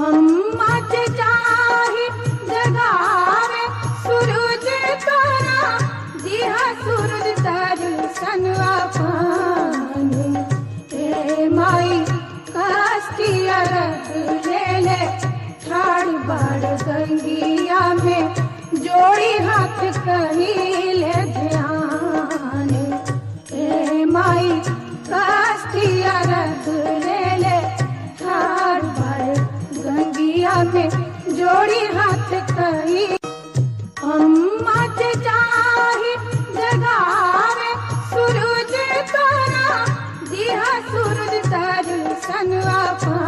अम्मा के चाहे जगावे सूरज तोरा, दिहा सूरज दर्शन पान। ए माई काष्ठी अरग ले ले ठाड़ बाड़ गंगिया में, जोड़ी हाथ कहिले ध्यान। ए माई काष्ठी अरग ले ले ठाड़ बाड़ गंगिया में, जोड़ी हाथ कही। अम्मा के चाहे जगावे सूरज तोरा, दिहा सूरज दर्शन पान।